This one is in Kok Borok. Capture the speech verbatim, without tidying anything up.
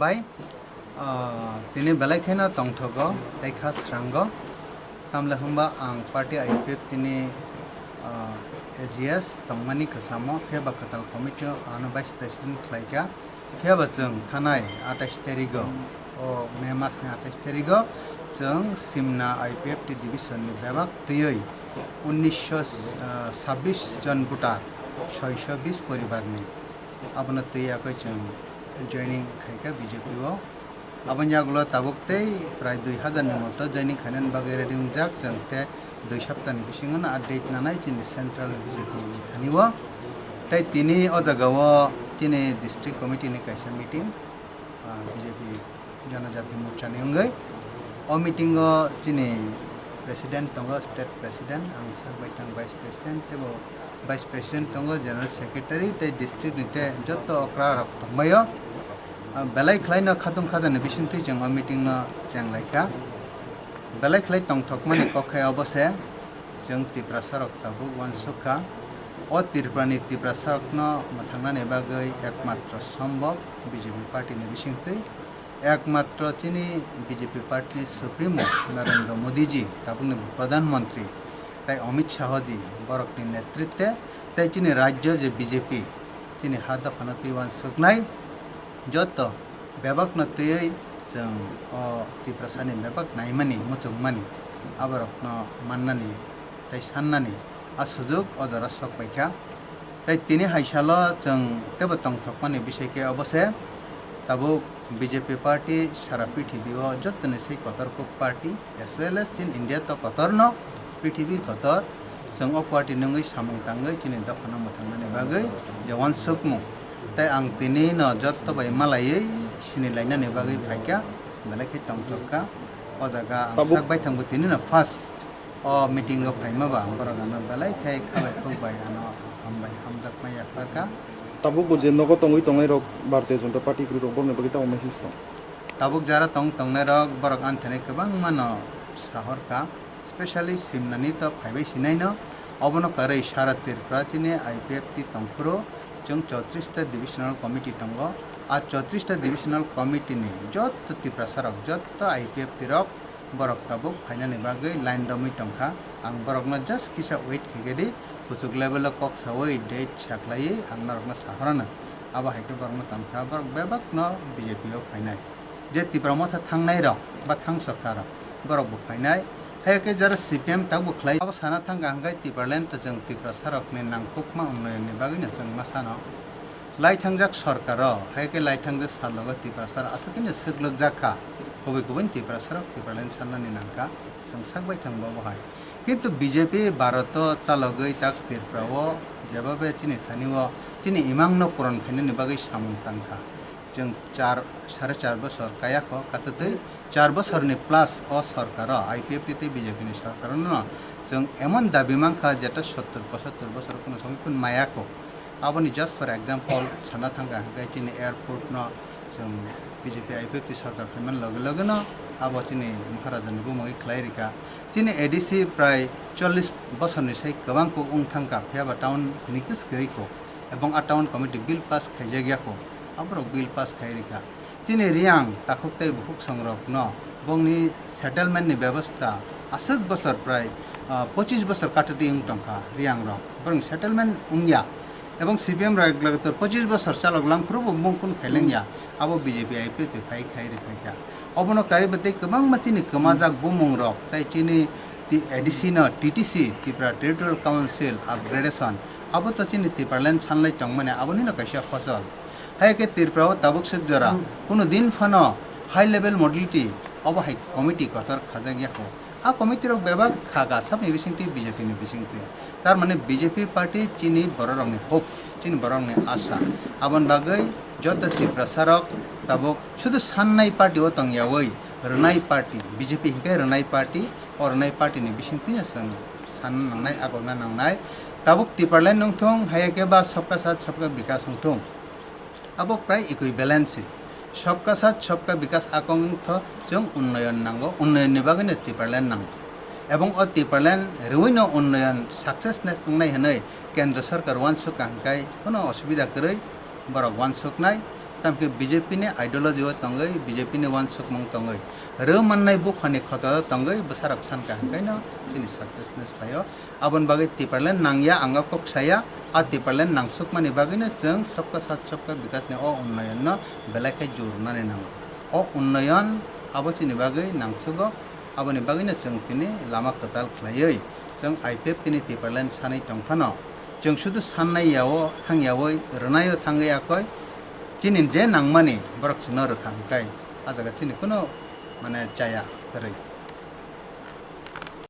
Pai, ah, tini belai kheno tongthogo tei kha srango. Tamle hwnba ang party I P F T ni, ah, A G S tongmani kwchamo, phiya ba kwtal committee o ano vice president khlaikha. Phiya ba chwng thanai atais tarigo, o May mas ni atais tarigo chwng Simna I P F T division ni bebak twiwi unnisho sabbish jon voter, soisho bis poribar ni. Abono twi yakwi chwng joining khaikha B J P o. Aboni yagulo tabuk tei prai dui hazar ni moto joining khainani bagwi ready wngjak chwng, tei dui saptani bisingo no update nanai chini central B J P ni thani o. Tei tini o jaga o chini district committee ni kaisa meeting, ah, B J P Janajati Morcha ni wngwi. O meeting o chini president tongo, state president, ang sak bai tang vice president, tei bo vice president tongo, general secretary, tei district ni tei joto okra rok tongbaio. Ah, belai khlai no khatung khatung ni bisingtwi chwng o meeting no chenglaikha. Belai khlai tongthokmani kok khe obo se, chwng Tiprasa rok tabuk uansuk kha. O Tripura ni Tiprasa rok no mwthangnani bagwi ekmatro sombhob B J P party ni bisingtwi. Ekmatro chini B J P party ni supremo Narendra Modi ji, tabukni pradhan mantri, tei Amit Shah ji, borokni netritwe, tei chini rajyo je B J P, chini ha dophano twi uansuknai joto bebakno twiwi chwng o Tiprasani bebak naimani, muchungmani, aborokno mannani tei sannani a sujuk o jora sok paikha. Tei tini hai salo chwng teibo tongthokmani bisai khe obo se, tabuk B J P party sara prithibi o jottoni sei kotor kuk party, as well as chini India to kotorno, prithibi kotor, chwng o party nungwi samung tangwi chini dophano mwthangnani bagwi je uansukmung. Tei ang tini no jotto bai malaiwi sinilainani bagwi phaikha, belai khe tongthok kha. O jaga ang Tabuk sak baithangbo tini no first o meeting o phaima ba borok ano belai khe khabai khuk bai ano hambai hamjakma yapharkha. Tabuk bo je nogo tongwi tongnai rok Bharatiya Janata Party kwrwi rok borokni bagwi tamo message tong? Tabuk jara tong tongnai rok borok anthani kwbangma no sahorkha, specially Simnani to phaibai sinaino. Obono karwi sara Tripura chini I P F T tongphuru chwng chotris ta divisional committee tongo. A chotris ta divisional committee ni jotto Tiprasa rok, jotto I P F T rok borok tabuk phainani bagwi line romwi tongkha. Ang borokno just kisa wait khaikhe di, kuchuk level o kok sawi date saklaiwi ang norokno sahorano. Abo hai khe borokno tongkha, borok bebakno B J P o phainai. Je Tipra Motha thangnai rok ba thang sorkar rok, borok bo phainai. Hai khe jara C P M tabuk khlai. Abo sana thangkha hwnkhe Tipraland to chwng Tiprasa rokni nangkukma unnoyonni bagwino chwng ma sano. Lai thangjak sorkaro, hai khe lai thangjak salogo Tiprasa rok aswk khe swklwk jak kha. Kubui kubui Tiprasa rok Tipraland sannani nangkha, chwng sak bai thang bo bo hai. Kintu B J P Bharat o chalogwi tak Tripura o jeba be chini thani o chini imang no puron khainani bagwi samung tangkha. Chwng char, sare char bosor kaya kho, katwtwi char bosorni plus o sorkaro, I P F T tei B J P ni sorkar no chwng emon dabi mankha, jeta sottor pochattor bosor kuno somoi phun maya kho. Aboni just for example sana thangkha hwnkhe chini airport no chwng B J P I P F T sorkar phaiman loge loge no abo chini Maharaja ni bumungwi khlai rikha. Chini A D C prai chollish bosorni sai kwbang kuk wng thangkha, phiya ba town hini kwswk kwrwi kho, ebong a town committee bill pass khaijak ya kho, aborok bill pass khai rikha. Chini Reang takhuk tei bukhuk songrokno bongni settlement ni bebostha aswk bosor prai, ah, pochis bosor katwtwi wng tongkha Reang rok. Borokni settlement wngya. Ebong C P M rok lagatar pochis bosor chalok langphuru bo mung kun khailengya. Abo B J P I P F T phai khai rikhaikha. Obono karwi bo tei kwbangma chini kwmajak bumung rok tei chini T-, A D C no T T C, Tripura Territorial Council Upgradation, abo to chini Tipraland sanlai tongmani abonino kaisa phosol. Hai khe Tripura o tabuk swk jora kuno din phano high level modality obo hai committee kotor khajak ya kho. A committee rok bebak kha ga sabni bisingtwi B J P ni bisingtwi. Tar mane B J P party chini borok rokni hope, chini borok rokni asha. Aboni bagwi joto Tiprasa rok tabuk sudu sannai party o tongyawi rwnai party, B J P hinkhe rwnai party, o rwnai party ni bisingtwi no chwng sanna nangnai, agokna nangnai. Tabuk Tipraland wngthung, hai khe ba Sabka Saath Sabka Vikas wngthung. Abo prai equivalent se. Sabka Saath Sabka Vikas akong tho chwng unnoyon nango, unnoyonni bagwino Tipraland nango. Ebong o Tipraland rwino unnoyon successness wngnai hwnwi Kendra Sarkar uansuk kaham khai, kono osubida kwrwi borok uansuknai. Tamkhe B J P ni ideology o tongwi, B J P ni uansukmung tongwi, rw mannai buphani khotoro tongwi bwsarok sankha, hwnkheno chini successness phaio. Aboni bagwi Tipraland nangya, ang o kok saya, a Tipraland nangsukmani bagwino chwng Sabka Saath Sabka Vikas ni o unnoyon no belai khe jor rwnani nango. O unnoyon abo chini bagwi nangsugo, aboni bagwino chwng tini lama kwtal khlaiwi chwng I P F tini Tipraland sanwi tongphano, chwng sudu sannai yao thangyawi rwnaio thangwi akoi chini je nangmani borok chwngno rwkha hwnkhai a jaga chini kuno mane chaya kwrwi.